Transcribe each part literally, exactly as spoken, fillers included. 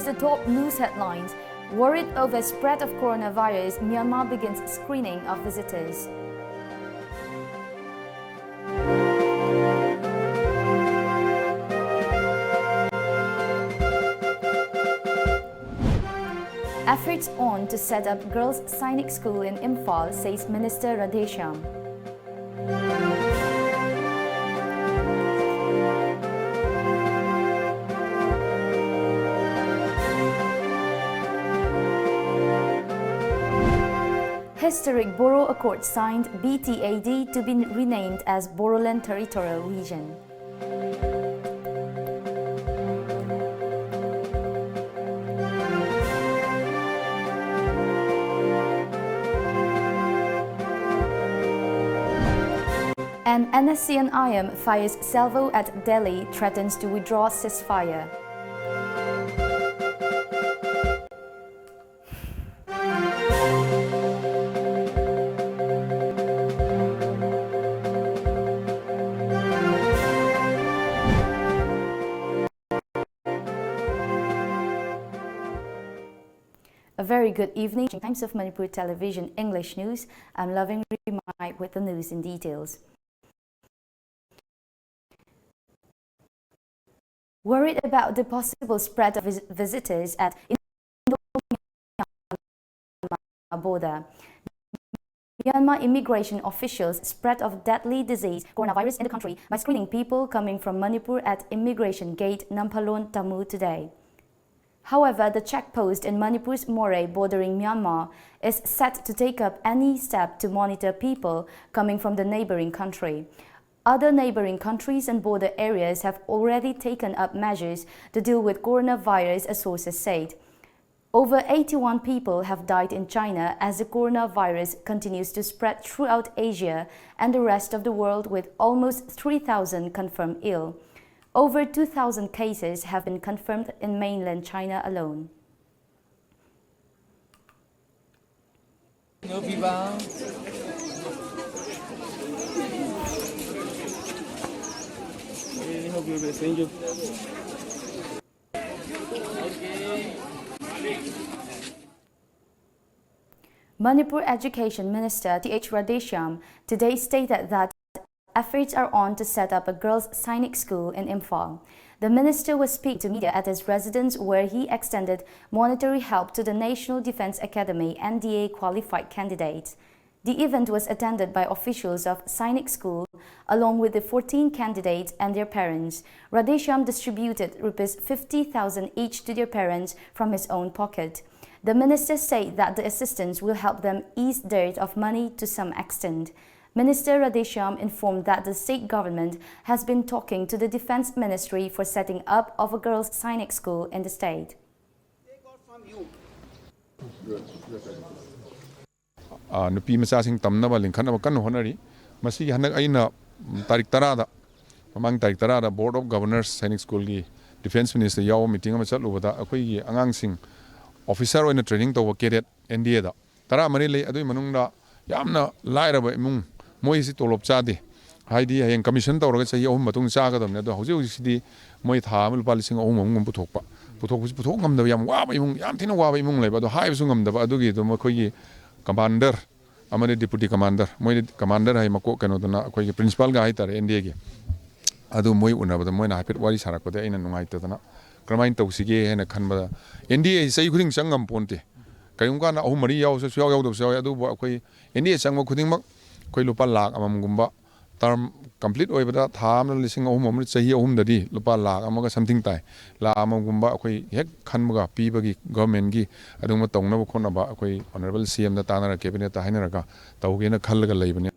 the top news headlines. Worried over spread of coronavirus, Myanmar begins screening of visitors. Efforts on to set up Girls Sainik School in Imphal, says Minister Radheshyam. Historic Bodo Accord signed, B T A D to be renamed as Bodoland Territorial Region. And N S C N I M fires salvo at Delhi, threatens to withdraw ceasefire. A very good evening. Times of Manipur Television English News. I'm Loving Rimai with the news in details. Worried about the possible spread of vis- visitors at Indo-Myanmar border, Myanmar immigration officials spread of deadly disease coronavirus in the country by screening people coming from Manipur at immigration gate Namphalon Tamu today. However, the checkpost in Manipur's Moreh bordering Myanmar is set to take up any step to monitor people coming from the neighboring country. Other neighboring countries and border areas have already taken up measures to deal with coronavirus, a source has said. Over eighty-one people have died in China as the coronavirus continues to spread throughout Asia and the rest of the world, with almost three thousand confirmed ill. Over two thousand cases have been confirmed in mainland China alone. Manipur Education Minister Th Radheshyam today stated that efforts are on to set up a girls' Sainik school in Imphal. The minister was speaking to media at his residence, where he extended monetary help to the National Defence Academy N D A qualified candidates. The event was attended by officials of Sainik School, along with the fourteen candidates and their parents. Radheshyam distributed rupees fifty thousand each to their parents from his own pocket. The minister said that the assistance will help them ease dearth of money to some extent. Minister Radheshyam informed that the state government has been talking to the Defence Ministry for setting up of a girls' Sainik school in the state. ꯑ, ꯅꯨꯄꯤ ꯃꯆꯥꯁꯤꯡ ꯇꯝꯅꯕ ꯂꯤꯡꯈꯠꯅꯕ ꯀꯟꯅ ꯍꯣꯠꯅꯔꯤ꯫ ꯃꯁꯤꯒꯤ ꯍꯟꯗꯛ ꯑꯩꯅ ꯇꯥꯔꯤꯛ ꯇꯔꯥꯗ, ꯃꯃꯥꯡ ꯇꯥꯔꯤꯛ ꯇꯔꯥꯗ Board of Governors Sainik Schoolꯒꯤ Defence Minister ꯌꯥꯎꯕ meeting ꯑꯃ ꯆꯠꯂꯨꯕꯗ, ꯑꯩꯈꯣꯏꯒꯤ ꯑꯉꯥꯡꯁꯤꯡ officer ꯑꯣꯏꯅ training ꯇꯧꯕ cadet N D Aꯗ ꯇꯔꯥꯃꯔꯤ ꯂꯩ꯫ ꯑꯗꯨꯒꯤ ꯃꯅꯨꯡꯗ ꯌꯥꯝꯅ ꯂꯥꯏꯔꯕ ꯏꯃꯨꯡ, ꯃꯣꯏꯁꯤ ꯇꯣꯂꯣꯞ ꯆꯥꯗꯦ꯫ ꯍꯥꯏꯗꯤ ꯍꯌꯦꯡ commission ꯇꯧꯔꯒ ꯆꯍꯤ ꯑꯍꯨꯝ ꯃꯇꯨꯡ ꯆꯥꯒꯗꯕꯅꯤ꯫ ꯑꯗꯣ ꯍꯧꯖꯤꯛ ꯍꯧꯖꯤꯛꯁꯤꯗꯤ ꯃꯣꯏ ꯊꯥ ꯑꯃ ꯂꯨꯄꯥ ꯂꯤꯁꯤꯡ ꯑꯍꯨꯝ ꯑꯍꯨꯝꯒꯨꯝ ꯄꯨꯊꯣꯛꯄ, ꯄꯨꯊꯣꯛꯄꯁꯤ ꯄꯨꯊꯣꯛ ꯉꯝꯗꯕ ꯌꯥꯝ ꯋꯥꯕ ꯏꯃꯨꯡ, ꯌꯥꯝ ꯊꯤꯅ ꯋꯥꯕ ꯏꯃꯨꯡ ꯂꯩꯕ꯫ ꯑꯗꯣ ꯍꯥꯏꯕꯁꯨ ꯉꯝꯗꯕ꯫ ꯑꯗꯨꯒꯤ ꯑꯗꯨꯝ ꯑꯩꯈꯣꯏꯒꯤ commander ꯑꯃꯗꯤ deputy commander, ꯃꯣꯏꯗꯤ commander ꯍꯥꯏ ꯃꯀꯣꯛ ꯀꯩꯅꯣꯗꯨꯅ, ꯑꯩꯈꯣꯏꯒꯤ principalꯒ ꯍꯥꯏꯇꯥꯔꯦ N D Aꯒꯤ, ꯑꯗꯨ ꯃꯣꯏ ꯎꯅꯕꯗ ꯃꯣꯏꯅ ꯍꯥꯏꯐꯦꯠ ꯋꯥꯔꯤ ꯁꯥꯔꯛꯄꯗ ꯑꯩꯅ ꯅꯨꯡꯉꯥꯏꯇꯗꯅ, ꯀꯔꯝꯍꯥꯏꯅ ꯇꯧꯁꯤꯒꯦ ꯍꯥꯏꯅ ꯈꯟꯕꯗ, N D A ꯍꯥꯏꯁꯤ ꯆꯍꯤ ꯈꯨꯗꯤꯡ ꯆꯪ ꯉꯝ ꯄꯣꯟꯇꯦ꯫ ꯀꯔꯤꯒꯨꯝꯕ ꯀꯥꯟꯗ ꯑꯍꯨꯝ ꯃꯔꯤ ꯌꯥꯎꯕꯁꯨ ꯌꯥꯎ-, ꯌꯥꯎꯗꯕꯁꯨ ꯌꯥꯎꯋꯤ꯫ ꯑꯗꯨꯕꯨ ꯑꯩꯈꯣꯏ N D A ꯆꯪꯕ ꯈꯨꯗꯤꯡꯃꯛ ꯑꯩꯈꯣꯏ ꯂꯨꯄꯥ ꯂꯥꯈ ꯑꯃꯃꯝꯒꯨꯝꯕ, term complete ꯑꯣꯏꯕꯗ ꯊꯥ ꯑꯃꯗ ꯂꯤꯁꯤꯡ ꯑꯍꯨꯝ ꯑꯃ, ꯆꯍꯤ ꯑꯍꯨꯝꯗꯗꯤ ꯂꯨꯄꯥ ꯂꯥꯈ ꯑꯃꯒ something ꯇꯥꯏ꯫ ꯂꯥꯈ ꯑꯃꯒꯨꯝꯕ ꯑꯩꯈꯣꯏ ꯍꯦꯛ ꯈꯟꯕꯒ ꯄꯤꯕꯒꯤ governmentꯀꯤ ꯑꯗꯨꯒꯨꯝꯕ ꯇꯧꯅꯕ ꯈꯣꯠꯅꯕ ꯑꯩꯈꯣꯏ Honourable C Mꯗ ꯇꯥꯟꯅꯔꯒ, cabinetꯇ ꯍꯥꯏꯅꯔꯒ ꯇꯧꯒꯦꯅ ꯈꯜꯂꯒ ꯂꯩꯕꯅꯤ꯫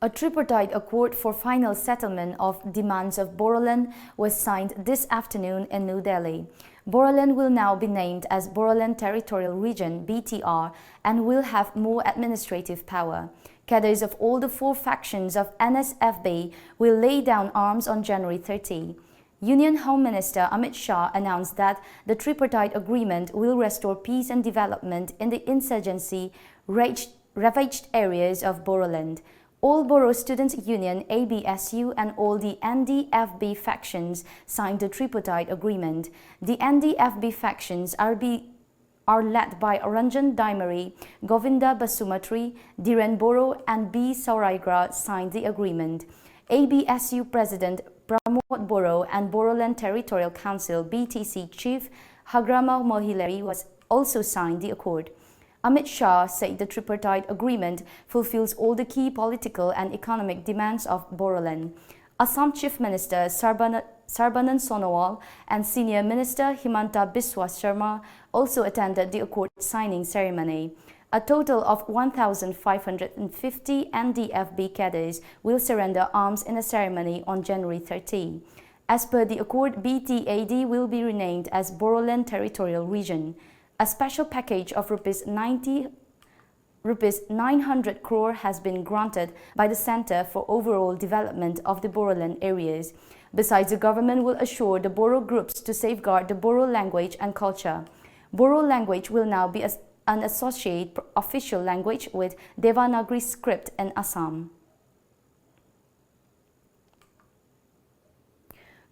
A tripartite accord for final settlement of demands of Bodoland was signed this afternoon in New Delhi. Bodoland will now be named as Bodoland Territorial Region, B T R, and will have more administrative power. Cadres of all the four factions of N S F B will lay down arms on January thirty. Union Home Minister Amit Shah announced that the tripartite agreement will restore peace and development in the insurgency raged, ravaged areas of Bodoland. All Bodo Students Union, A B S U, and all the N D F B factions signed the tripartite agreement. The N D F B factions are be are led by Ranjan Daimari, Govinda Basumatary, Dhiren Boro, and B Sauraigra signed the agreement. A B S U President Pramod Boro and Bodoland Territorial Council, B T C, Chief Hagrama Mohilary was also signed the accord. Amit Shah said the tripartite agreement fulfills all the key political and economic demands of Bodoland. Assam Chief Minister Sarbana-, Sarbanand Sonowal and Senior Minister Himanta Biswa Sarma also attended the accord signing ceremony. A total of one thousand five hundred fifty N D F B cadres will surrender arms in a ceremony on January thirty. As per the accord, B T A D will be renamed as Bodoland Territorial Region. A special package of rupees ninety, rupees nine hundred crore has been granted by the Centre for overall development of the Bodoland areas. Besides, the government will assure the Boro groups to safeguard the Boro language and culture. Boro language will now be as-, an associate pr-, official language with Devanagari script in Assam.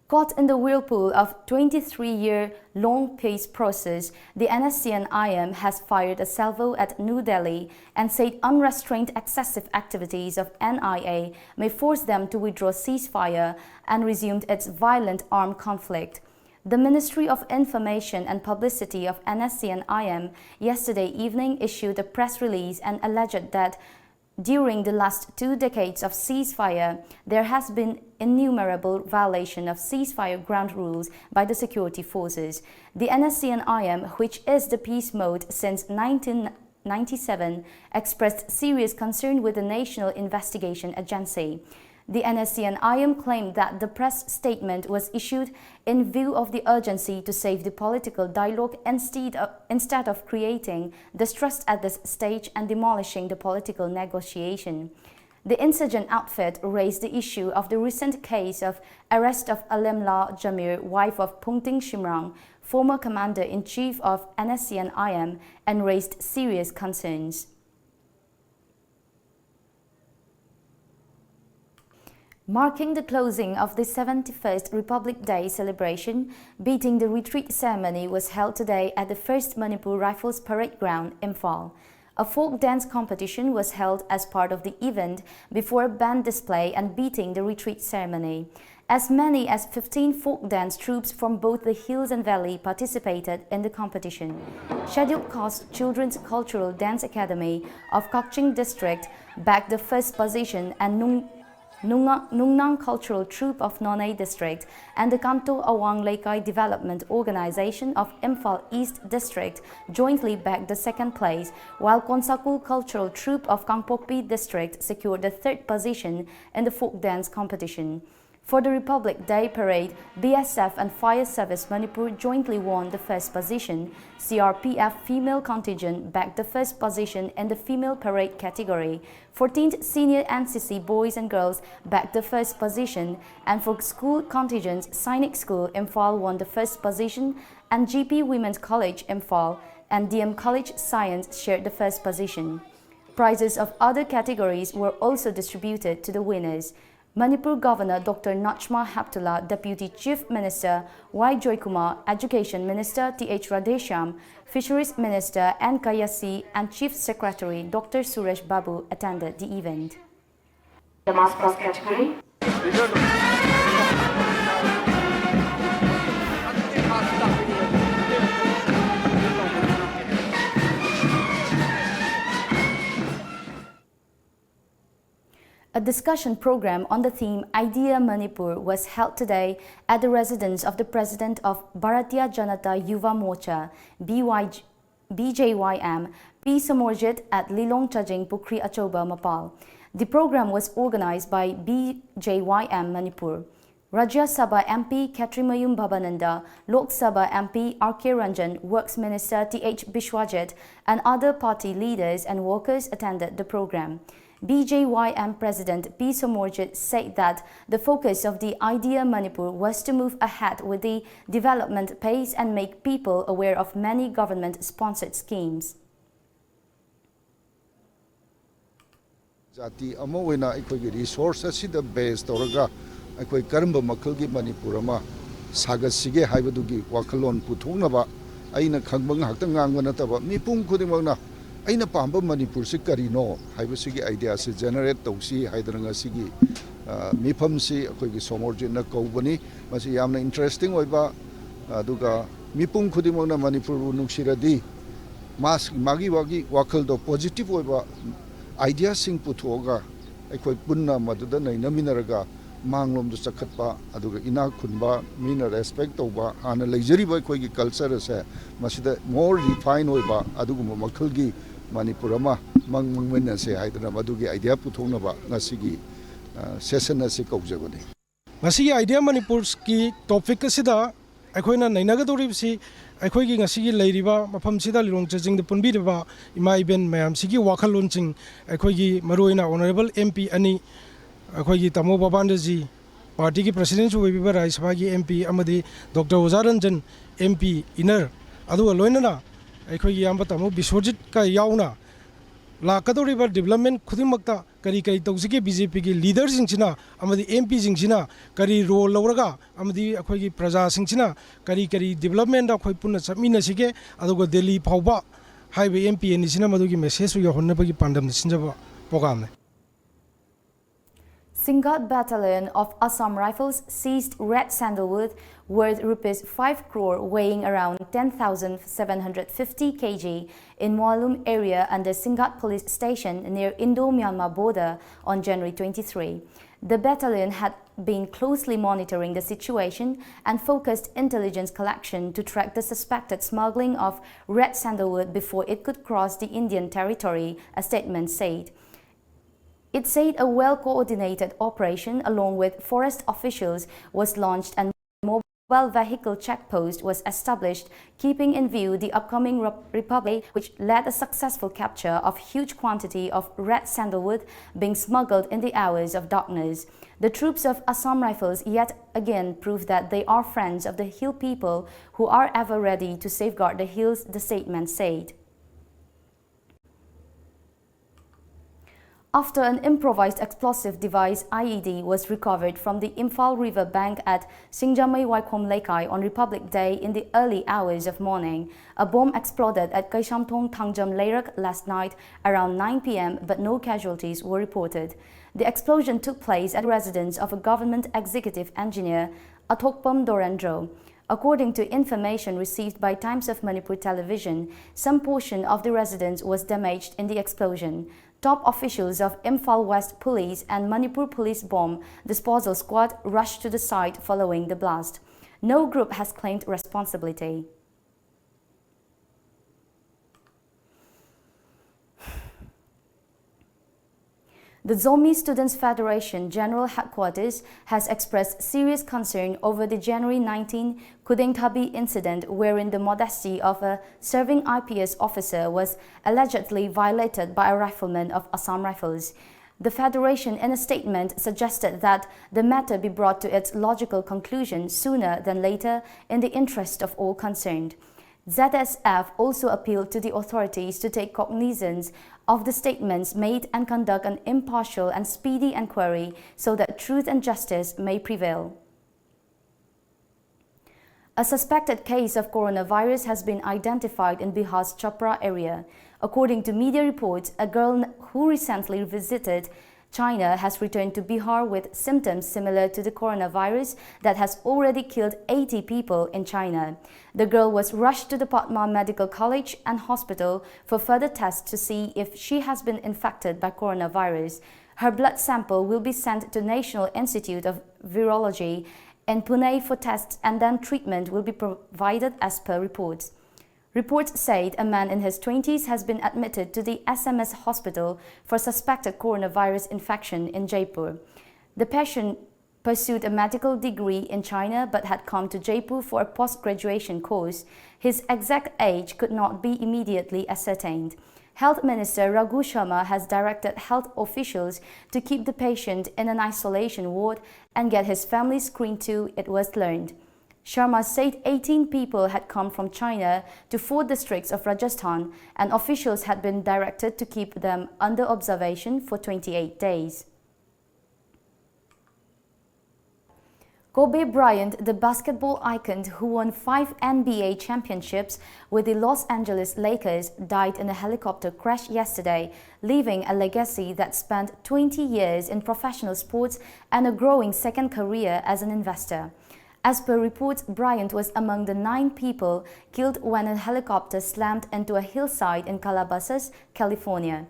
Caught in the whirlpool of twenty-three-year long peace process, the N S C N I M has fired a salvo at New Delhi and said unrestrained excessive activities of N I A may force them to withdraw ceasefire and resume its violent armed conflict. The Ministry of Information and Publicity of N S C N I M yesterday evening issued a press release and alleged that during the last two decades of ceasefire, there has been innumerable violation of ceasefire ground rules by the security forces. The N S C N I M, which is the peace mode since nineteen ninety-seven, expressed serious concern with the National Investigation Agency. The N S C N I M claimed that the press statement was issued in view of the urgency to save the political dialogue instead of, instead of creating distrust at this stage and demolishing the political negotiation. The insurgent outfit raised the issue of the recent case of arrest of Alemla Jamir, wife of Phungting Shimrang, former commander-in-chief of N S C N I M, and raised serious concerns. Marking the closing of the seventy-first Republic Day celebration, Beating the Retreat ceremony was held today at the First Manipur Rifles Parade Ground, Imphal. A folk dance competition was held as part of the event before a band display and Beating the Retreat ceremony. As many as fifteen folk dance troupes from both the hills and valley participated in the competition. Scheduled Caste Children's Cultural Dance Academy of Kakching District bagged the first position, and Nung Nungnang Cultural Troupe of Noney District and the Kanto Awang Leikai Development Organization of Imphal East District jointly bagged the second place, while Konsakul Cultural Troupe of Kangpokpi District secured the third position in the folk dance competition. For the Republic Day Parade, B S F and Fire Service Manipur jointly won the first position. C R P F female contingent bagged the first position in the female parade category. Fourteenth Senior N C C boys and girls bagged the first position, and for school contingents, Sainik School Imphal won the first position, and G P Women's College Imphal and D M College Science shared the first position. Prizes of other categories were also distributed to the winners. Manipur Governor Doctor Najma Heptulla, Deputy Chief Minister Y Joykumar, Education Minister Th Radheshyam, Fisheries Minister N Kayasi, and Chief Secretary Doctor Suresh Babu attended the event. The mass pass category. A discussion program on the theme Idea Manipur was held today at the residence of the President of Bharatiya Janata Yuva Morcha, B Y J, B J Y M, P Samarjit at Lilong Chajing Pukhri Achauba, Mapal. The program was organized by B J Y M Manipur. Rajya Sabha M P Khetrimayum Bhabananda, Lok Sabha M P R K Ranjan, Works Minister Th Biswajit, and other party leaders and workers attended the program. B J Y M President P Samarjit said that the focus of the Idea Manipur was to move ahead with the development pace and make people aware of many government-sponsored schemes. ꯖꯥꯇꯤ ꯑꯃ ꯑꯣꯏꯅ ꯑꯩꯈꯣꯏꯒꯤ resources ꯑꯁꯤꯗ ꯕꯦꯁ ꯇꯧꯔꯒ ꯑꯩꯈꯣꯏ ꯀꯔꯝꯕ ꯃꯈꯜꯒꯤ ꯃꯅꯤꯄꯨꯔ ꯑꯃ ꯁꯥꯒꯠꯁꯤꯒꯦ ꯍꯥꯏꯕꯗꯨꯒꯤ ꯋꯥꯈꯜꯂꯣꯟ ꯄꯨꯊꯣꯛꯅꯕ, ꯑꯩꯅ ꯈꯪꯕ ꯉꯥꯛꯇ ꯉꯥꯡꯕ ꯅꯠꯇꯕ, ꯃꯤꯄꯨꯝ ꯈꯨꯗꯤꯡꯃꯛꯅ ꯑꯩꯅ ꯄꯥꯝꯕ ꯃꯅꯤꯄꯨꯔꯁꯤ ꯀꯔꯤꯅꯣ ꯍꯥꯏꯕꯁꯤꯒꯤ ꯑꯥꯏꯗꯤꯌꯥꯁꯤ ꯖꯦꯅꯦꯔꯦꯠ ꯇꯧꯁꯤ ꯍꯥꯏꯗꯅ ꯉꯁꯤꯒꯤ, ꯑ, ꯃꯤꯐꯝꯁꯤ ꯑꯩꯈꯣꯏꯒꯤ ꯁꯣꯃꯣꯔꯖꯤꯠꯅ ꯀꯧꯕꯅꯤ꯫ ꯃꯁꯤ ꯌꯥꯝꯅ ꯏꯟꯇꯔꯦꯁꯇꯤꯡ ꯑꯣꯏꯕ, ꯑꯗꯨꯒ ꯃꯤꯄꯨꯝ ꯈꯨꯗꯤꯡꯃꯛꯅ ꯃꯅꯤꯄꯨꯔꯕꯨ ꯅꯨꯡꯁꯤꯔꯗꯤ, ꯃꯥꯁ-, ꯃꯥꯒꯤ ꯃꯥꯒꯤ ꯋꯥꯈꯜꯗꯣ ꯄꯣꯖꯤꯇꯤꯚ ꯑꯣꯏꯕ ꯑꯥꯏꯗꯤꯌꯥꯁꯤꯡ ꯄꯨꯊꯣꯛꯑꯒ ꯑꯩꯈꯣꯏ ꯄꯨꯟꯅ ꯃꯗꯨꯗ ꯅꯩꯅꯃꯤꯟꯅꯔꯒ ꯃꯥꯡꯂꯣꯝꯗ ꯆꯈꯠꯄ, ꯑꯗꯨꯒ ꯏꯅꯥꯛ ꯈꯨꯟꯕ, ꯃꯤꯅ ꯔꯦꯁꯄꯦꯛ ꯇꯧꯕ, ꯍꯥꯟꯅ ꯂꯩꯖꯔꯤꯕ ꯑꯩꯈꯣꯏꯒꯤ ꯀꯜꯆꯔ ꯑꯁꯦ ꯃꯁꯤꯗ ꯃꯣꯔ ꯔꯤꯐꯥꯏꯟ ꯑꯣꯏꯕ ꯑꯗꯨꯒꯨꯝꯕ ꯃꯈꯜꯒꯤ ꯃꯅꯤꯄꯨꯔ ꯑꯃ ꯃꯪ ꯃꯪꯃꯤꯟꯅꯁꯦ ꯍꯥꯏꯗꯅ ꯃꯗꯨꯒꯤ ꯑꯥꯏꯗꯤꯌꯥ ꯄꯨꯊꯣꯛꯅꯕ ꯉꯁꯤꯒꯤ, ꯑ, ꯁꯦꯁꯟ ꯑꯁꯤ ꯀꯧꯖꯕꯅꯤ꯫ ꯉꯁꯤꯒꯤ ꯑꯥꯏꯗꯤꯌꯥ ꯃꯅꯤꯄꯨꯔꯒꯤ ꯇꯣꯄꯤꯛ ꯑꯁꯤꯗ ꯑꯩꯈꯣꯏꯅ ꯅꯩꯅꯒꯗꯧꯔꯤꯕꯁꯤ, ꯑꯩꯈꯣꯏꯒꯤ ꯉꯁꯤꯒꯤ ꯂꯩꯔꯤꯕ ꯃꯐꯝꯁꯤꯗ, ꯂꯤꯂꯣꯡ ꯆꯦꯖꯤꯡꯗ ꯄꯨꯟꯕꯤꯔꯤꯕ ꯏꯃꯥ ꯏꯕꯦꯟ ꯃꯌꯥꯝꯁꯤꯒꯤ ꯋꯥꯈꯜꯂꯣꯟꯁꯤꯡ, ꯑꯩꯈꯣꯏꯒꯤ ꯃꯔꯨꯑꯣꯏꯅ ꯑꯣꯅꯔꯦꯕꯜ ꯑꯦꯝ ꯄꯤ ꯑꯅꯤ, ꯑꯩꯈꯣꯏꯒꯤ ꯇꯥꯃꯣ ꯕꯕꯥꯟꯗꯖꯤ, ꯄꯥꯔꯇꯤꯒꯤ ꯄ꯭ꯔꯁꯤꯗꯦꯟꯁꯨ ꯑꯣꯏꯕꯤꯕ ꯔꯥꯖ꯭ꯌ ꯁꯚꯥꯒꯤ ꯑꯦꯝ ꯄꯤ, ꯑꯃꯗꯤ ꯗꯣꯛꯇꯔ ꯑꯣꯖꯥ ꯔꯟꯖꯟ, ꯑꯦꯝ ꯄꯤ ꯏꯟꯅꯔ, ꯑꯗꯨꯒ ꯂꯣꯏꯅꯅ ꯑꯩꯈꯣꯏꯒꯤ ꯏꯌꯥꯝꯕ ꯇꯥꯃꯣ ꯕꯤꯁ꯭ꯋꯖꯤꯠꯀ ꯌꯥꯎꯅ ꯂꯥꯛꯀꯗꯧꯔꯤꯕ ꯗꯤꯕ꯭ꯂꯞꯃꯦꯟ ꯈꯨꯗꯤꯡꯃꯛꯇ ꯀꯔꯤ ꯀꯔꯤ ꯇꯧꯁꯤꯒꯦ, ꯕꯤ ꯖꯦ ꯄꯤꯒꯤ ꯂꯤꯗꯔꯁꯤꯡꯁꯤꯅ ꯑꯃꯗꯤ ꯑꯦꯝ ꯄꯤꯁꯤꯡꯁꯤꯅ ꯀꯔꯤ ꯔꯣꯜ ꯂꯧꯔꯒ, ꯑꯃꯗꯤ ꯑꯩꯈꯣꯏꯒꯤ ꯄ꯭ꯔꯖꯥꯁꯤꯡꯁꯤꯅ ꯀꯔꯤ ꯀꯔꯤ ꯗꯤꯕ꯭ꯂꯞꯃꯦꯟꯗ ꯑꯩꯈꯣꯏ ꯄꯨꯟꯅ ꯆꯠꯃꯤꯟꯅꯁꯤꯒꯦ, ꯑꯗꯨꯒ ꯗꯦꯜꯂꯤ ꯐꯥꯎꯕ ꯍꯥꯏꯔꯤꯕ ꯑꯦꯝ ꯄꯤ ꯑꯅꯤꯁꯤꯅ ꯃꯗꯨꯒꯤ ꯃꯦꯁꯦꯖꯇꯨ ꯌꯧꯍꯟꯅꯕꯒꯤ ꯄꯥꯟꯗꯝꯗ ꯁꯤꯟꯖꯕ ꯄ꯭ꯔꯣꯒ꯭ꯔꯥꯝꯅꯤ꯫ Singat Battalion of Assam Rifles seized red sandalwood worth rupees five crore, weighing around ten thousand seven hundred fifty K G, in Moalum area under Singat Police Station near Indo-Myanmar border on January twenty-three. The battalion had been closely monitoring the situation and focused intelligence collection to track the suspected smuggling of red sandalwood before it could cross the Indian territory, a statement said. It said a well-coordinated operation along with forest officials was launched and mobile vehicle checkpost was established, keeping in view the upcoming Rep-, Republic, which led a successful capture of huge quantity of red sandalwood being smuggled in the hours of darkness. The troops of Assam Rifles yet again prove that they are friends of the hill people who are ever ready to safeguard the hills, the statement said. After an improvised explosive device, I E D, was recovered from the Imphal River bank at Singjamei Waikhom Leikai on Republic Day in the early hours of morning, a bomb exploded at Kaishamthong Thangjam Leirak last night around nine p m, but no casualties were reported. The explosion took place at residence of a government executive engineer, Athokpam Dorendro. According to information received by Times of Manipur Television, some portion of the residence was damaged in the explosion. Top officials of Imphal West Police and Manipur Police Bomb Disposal Squad rushed to the site following the blast. No group has claimed responsibility. The Zomi Students Federation General Headquarters has expressed serious concern over the January nineteen Khudengthabi incident, wherein the modesty of a serving I P S officer was allegedly violated by a rifleman of Assam Rifles. The federation, in a statement, suggested that the matter be brought to its logical conclusion sooner than later in the interest of all concerned. Z S F also appealed to the authorities to take cognizance of the statements made and conduct an impartial and speedy inquiry so that truth and justice may prevail. A suspected case of coronavirus has been identified in Bihar's Chhapra area. According to media reports, a girl who recently visited China has returned to Bihar with symptoms similar to the coronavirus that has already killed eighty people in China. The girl was rushed to the Padma Medical College and Hospital for further tests to see if she has been infected by coronavirus. Her blood sample will be sent to National Institute of Virology in Pune for tests, and then treatment will be provided as per reports. Reports said a man in his twenties has been admitted to the S M S hospital for suspected coronavirus infection in Jaipur. The patient pursued a medical degree in China but had come to Jaipur for a post-graduation course. His exact age could not be immediately ascertained. Health Minister Raghu Sharma has directed health officials to keep the patient in an isolation ward and get his family screened too, it was learned. Sharma said eighteen people had come from China to four districts of Rajasthan, and officials had been directed to keep them under observation for twenty-eight days. Kobe Bryant, the basketball icon who won five N B A championships with the Los Angeles Lakers, died in a helicopter crash yesterday, leaving a legacy that spanned twenty years in professional sports and a growing second career as an investor. As per reports, Bryant was among the nine people killed when a helicopter slammed into a hillside in Calabasas, California.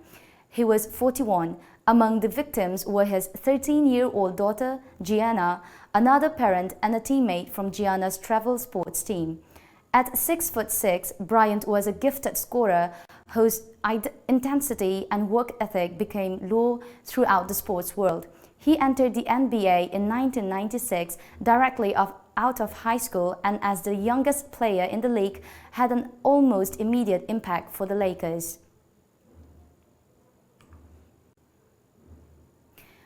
He was forty-one. Among the victims were his thirteen-year-old daughter, Gianna, another parent, and a teammate from Gianna's travel sports team. At six foot six, Bryant was a gifted scorer whose id- intensity and work ethic became law throughout the sports world. He entered the N B A in nineteen ninety-six, directly of, out of high school, and as the youngest player in the league, had an almost immediate impact for the Lakers.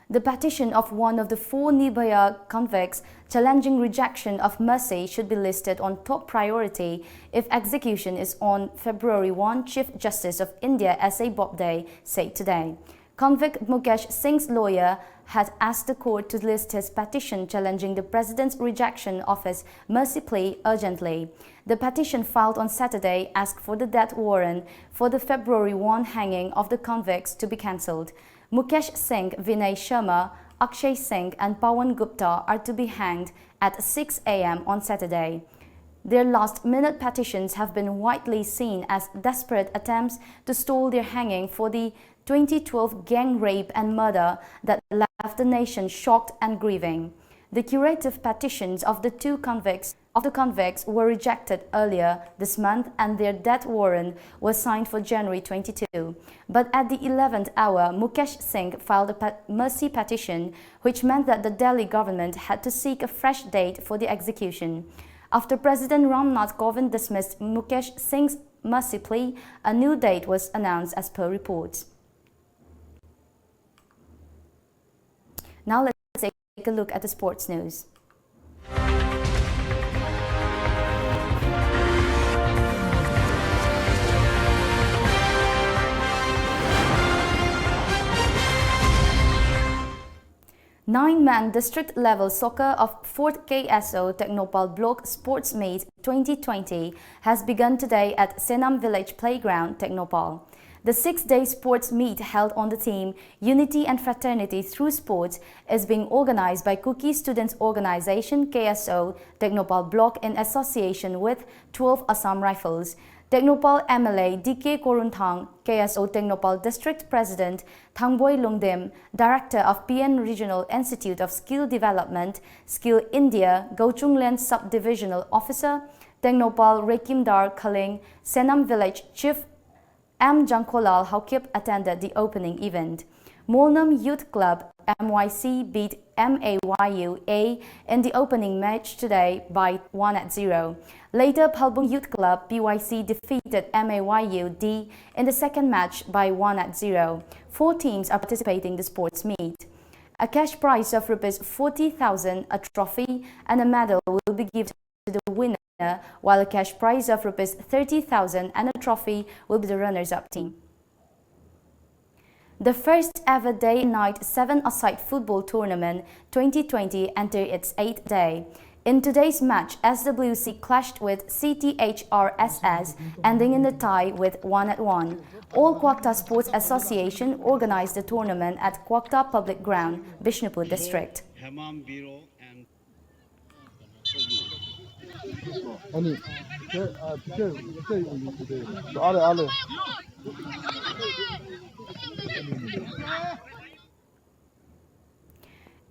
The petition of one of the four Nirbhaya convicts challenging rejection of mercy should be listed on top priority if execution is on February one, Chief Justice of India S A Bobde said today. Convict Mukesh Singh's lawyer had asked the court to list his petition challenging the president's rejection of his mercy plea urgently. The petition filed on Saturday asked for the death warrant for the February one hanging of the convicts to be cancelled. Mukesh Singh, Vinay Sharma, Akshay Singh, and Pawan Gupta are to be hanged at six a m on Saturday. Their last-minute petitions have been widely seen as desperate attempts to stall their hanging for the twenty twelve gang rape and murder that left the nation shocked and grieving. The curative petitions of the two convicts of the convicts were rejected earlier this month, and their death warrant was signed for January twenty-two. But at the eleventh hour, Mukesh Singh filed a pe- mercy petition, which meant that the Delhi government had to seek a fresh date for the execution. After President Ram Nath Kovind dismissed Mukesh Singh's mercy plea, a new date was announced as per reports. Now let's take a look at the sports news. Nine-man district-level soccer of fourth K S O Tengnoupal Block Sports Meet twenty twenty has begun today at Senam Village Playground, Tengnoupal. The six-day sports meet held on the theme Unity and Fraternity Through Sports is being organized by Kuki Students Organization, K S O, Tengnoupal Block in association with twelve Assam Rifles. Tengnoupal M L A D K Khorumthang, K S O Tengnoupal District President Thangboi Lungdim, Director of P N Regional Institute of Skill Development, Skill India, Gauchunglen Sub-Divisional Officer, Tengnoupal Rekimdar Khaling, Senam Village Chief M Jangkholal Haokip attended the opening event. Molnom Youth Club, M Y C, beat M A Y U A in the opening match today by one at zero. Later, Phalbung Youth Club, P Y C, defeated M A Y U D in the second match by one at zero. Four teams are participating in the sports meet. A cash prize of rupees forty thousand, a trophy, and a medal will be given to the winner, while a cash prize of rupees thirty thousand and a trophy will be the runners-up team. The first ever day and night seven-a-side football tournament twenty twenty entered its eighth day. In today's match, S W C clashed with C T H R S S, ending in a tie with one at one. All Kwakta Sports Association organized the tournament at Kwakta Public Ground, Bishnupur District. Ani, ke, ah, ke, ke, ale, ale.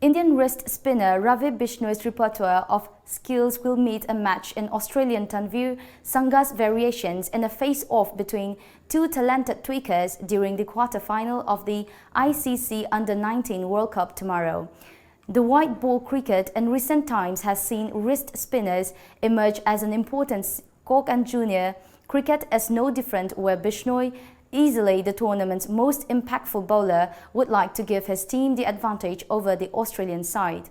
Indian wrist spinner Ravi Bishnoi's repertoire of skills will meet a match in Australian Tanvir Sangha's variations in a face-off between two talented tweakers during the quarter-final of the I C C Under nineteen World Cup tomorrow. The white ball cricket in recent times has seen wrist spinners emerge as an important s-, Cock and Junior cricket is no different, where Bishnoi, easily the tournament's most impactful bowler, would like to give his team the advantage over the Australian side.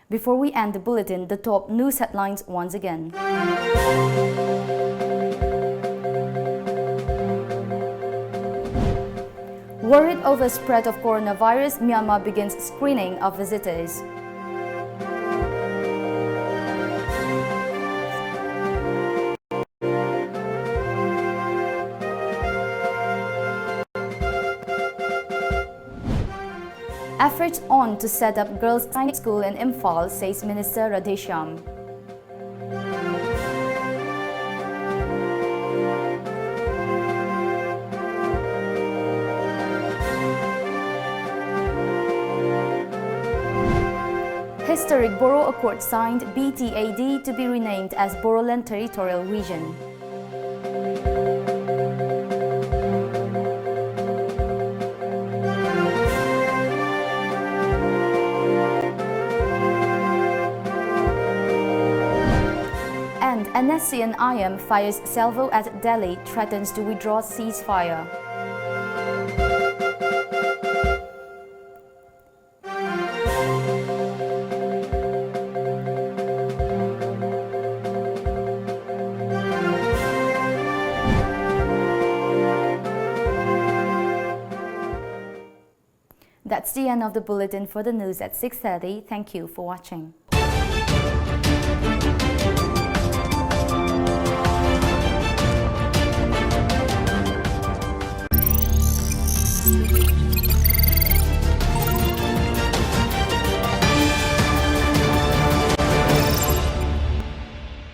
Before we end the bulletin, the top news headlines once again. Worried over spread of coronavirus, Myanmar begins screening of visitors. Efforts on to set up girls' science school in Imphal, says Minister Radheshyam. Historic Bodo Accord signed, B T A D to be renamed as Bodoland Territorial Region. And N S C N I M fires salvo at Delhi, threatens to withdraw ceasefire. That's the end of the bulletin for the news at six thirty. Thank you for watching.